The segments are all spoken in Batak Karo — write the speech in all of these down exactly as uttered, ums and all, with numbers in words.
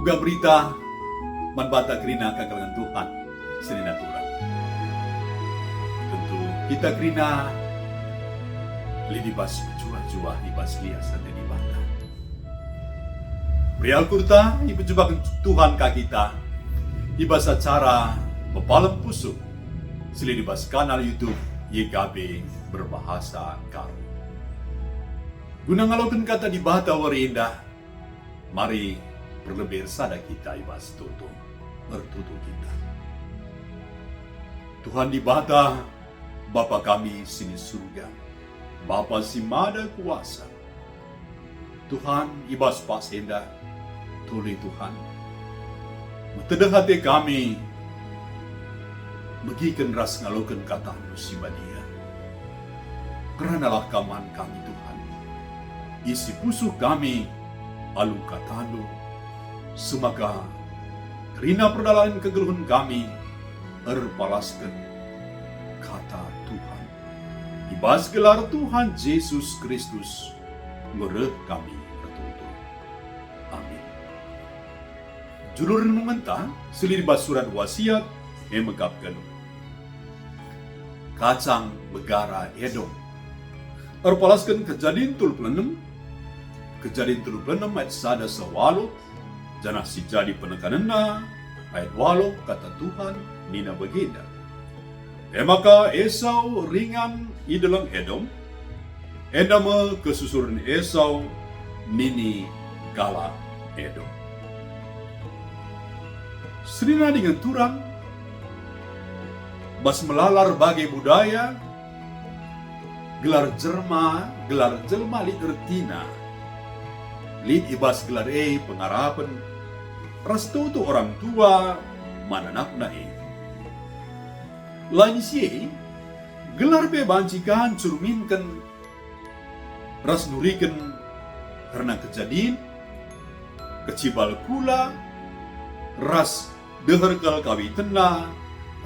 Kuga berita man banta kerina kekelengen Tuhan, senina turang. Tentu kita kerina lit i bas mejuah-juah, i bas lias ate Dibata. Meriah ukurta, ipejumpaken Tuhan ka kita i bas acara Pepalem Pusuh si lit i bas kanal YouTube Y K B Berbahasa Karo. Guna ngaloken Kata Dibata wari enda, mari perlebe ersada kita i bas toto. Ertoto kita. Tuhan Dibata, Bapa kami si ni Surga, Bapa si Mada Kuasa, Tuhan, i bas paksa enda, tole Tuhan, metedeh ate kami megiken ras ngaloken KataNdu si badia. Keranalah Kam man kami, Tuhan. Isi pusuh kami alu KataNdu, semaka kerina perdalanen kegeluhen kami erpalasken Kata Tuhan. I bas gelar Tuhan Jesus Kristus, enggo reh kami ertoto. Amin. Judul renungenta si lit i bas surat Wasiat e mekapken Kacang Megara Edom. Erpalasken Kejadin telu puluh enem, Kejadin telu puluh enem ayat sada seh waluh, janah si jadi penekanenna, ayat waluh, Kata Tuhan nina bagenda, E maka Esau ringan i deleng Edom, enda me kesusuren Esau nini kalak Edom. Senina dingen turang, bas melala erbage budaya, gelar jelma, gelar jelma lit ertina. Lit i bas gelar e pengarapen ras toto orang tua man anakna e. Lanai si e, gelar pe banci ka ncerminken ras nuriken kerna kejadin, kecibal kula, ras deher kal kawitenna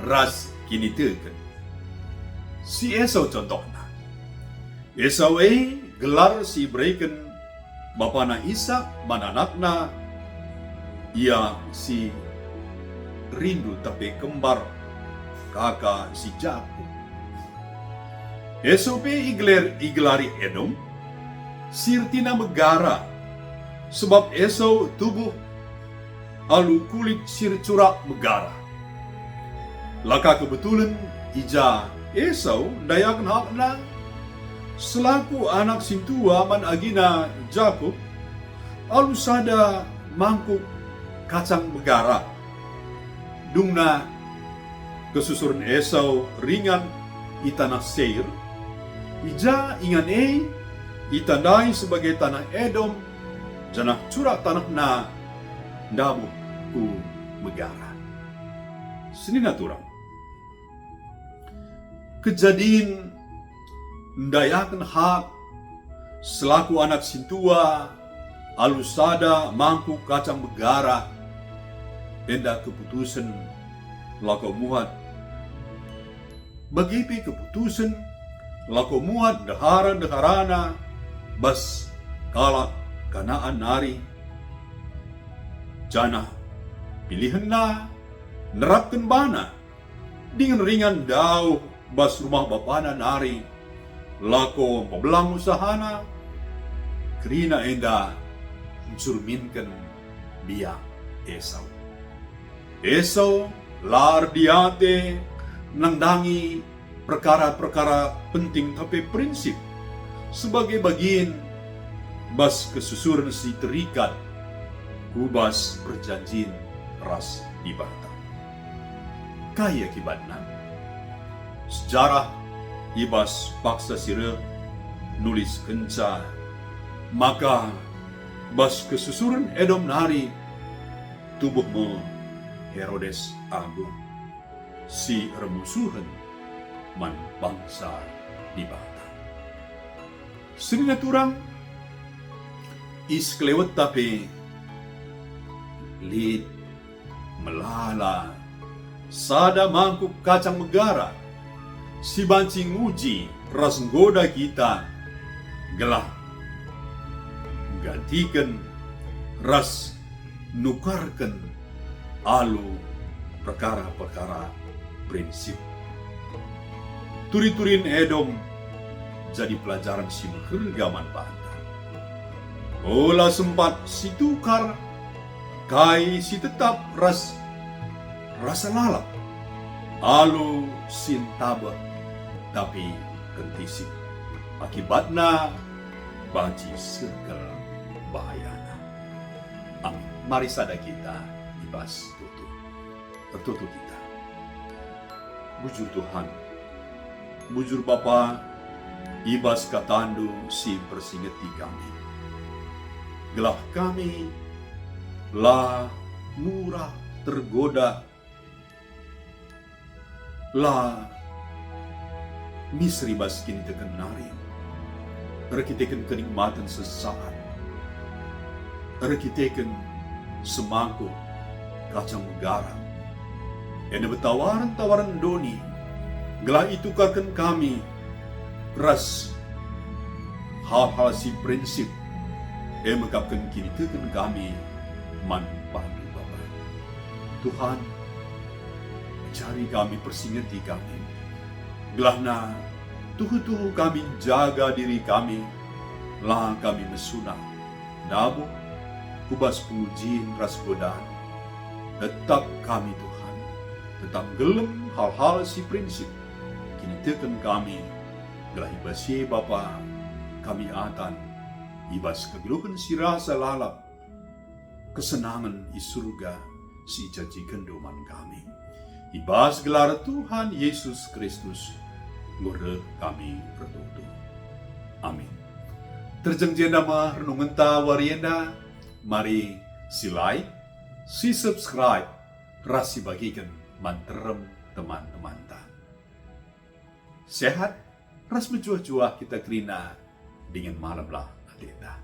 ras kiniteken. Si Esau contohna. Esau e gelar si ibereken bapana Isak man anakna, ia si rindu tapi kembar kaka si Jakup. Esau pe igelar-, igelari Edom, si ertina megara, sebab Esau tubuh alu kulit si ercurak megara. La ka kebetulen i ja Esau ndayaken hakna selaku anak sintua man agina Jakup alu sada mangkuk kacang megara. Dungna kesusuren Esau ringan i taneh Seir, i ja ingan e itandai sebagai taneh Edom, janah curak tanehna ndabuh ku megara. Senina turang. Kejadin ndayaken hak selaku anak sintua alu sada mangkuk kacang megara, enda keputusen lako muat. Bage pe keputusen lako muat ndehara-ndeharana bas kalak Kanaan nari, janah pilihenna nerapken bana dingen ringan ndauh bas rumah bapana nari, lako mpebelang usahana, kerina enda ncerminken biak Esau. Esau la erdiate nandangi perkara-perkara penting tapi prinsip sebagai bagin bas kesusuren si terikat ku bas perjanjin ras Dibata. Kai akibatna? Sejarah i bas paksa si reh nuliskenca maka bas kesusuren Edom nari tubuh me Herodes Agung si ermusuhen man bangsa Dibata. Senina turang, i sekelewetta pe lit melala sada mangkuk kacang megara si banci nguji ras nggoda kita gelah nggantiken ras nukarken alu perkara-perkara prinsip. Turi-turin Edom jadi pelajaran si meherga man banta. Ola sempat situkar kai si tetap ras rasa lalap, alu si ntabeh tapi kentisik. Akibatna banci seh kal bahayana. Amin. Mari sada kita i bas tutu. Ertutu kita. Bujur Tuhan, bujur Bapa, i bas kataNdu si mpersingeti kami, gelah kami la murah tergoda, la miser i bas kiniteken nari, erkiteken kenikmaten sesaat, erkiteken semangkuk kacang megara, enda pe tawaren-tawaren doni, gelah itukarken kami ras hal-hal si prinsip, e mekapken kiniteken kami man bandu, Bapa. Tuhan, ajari kami, persingeti kami, gelahna tuhu-tuhu kami njaga diri kami, la kami mesunah, ndabuh ku bas pengujin ras godaan. Tetap kami, Tuhan, tetap gelem hal-hal si prinsip kiniteken kami, gelah i bas e, Bapa, kami atan i bas kegeluhen si rasa lalap, kesenangen i Surga si ijanjikenNdu man kami. I bas gelar Tuhan Yesus Kristus, enggo reh kami ertutu. Amin. Terjeng jenda me renungenta wari enda. Mari si like, si subscribe, ras si bagiken man nterem teman-temanta. Sehat ras mejuah-juah kita kerina dingen malemlah ateta.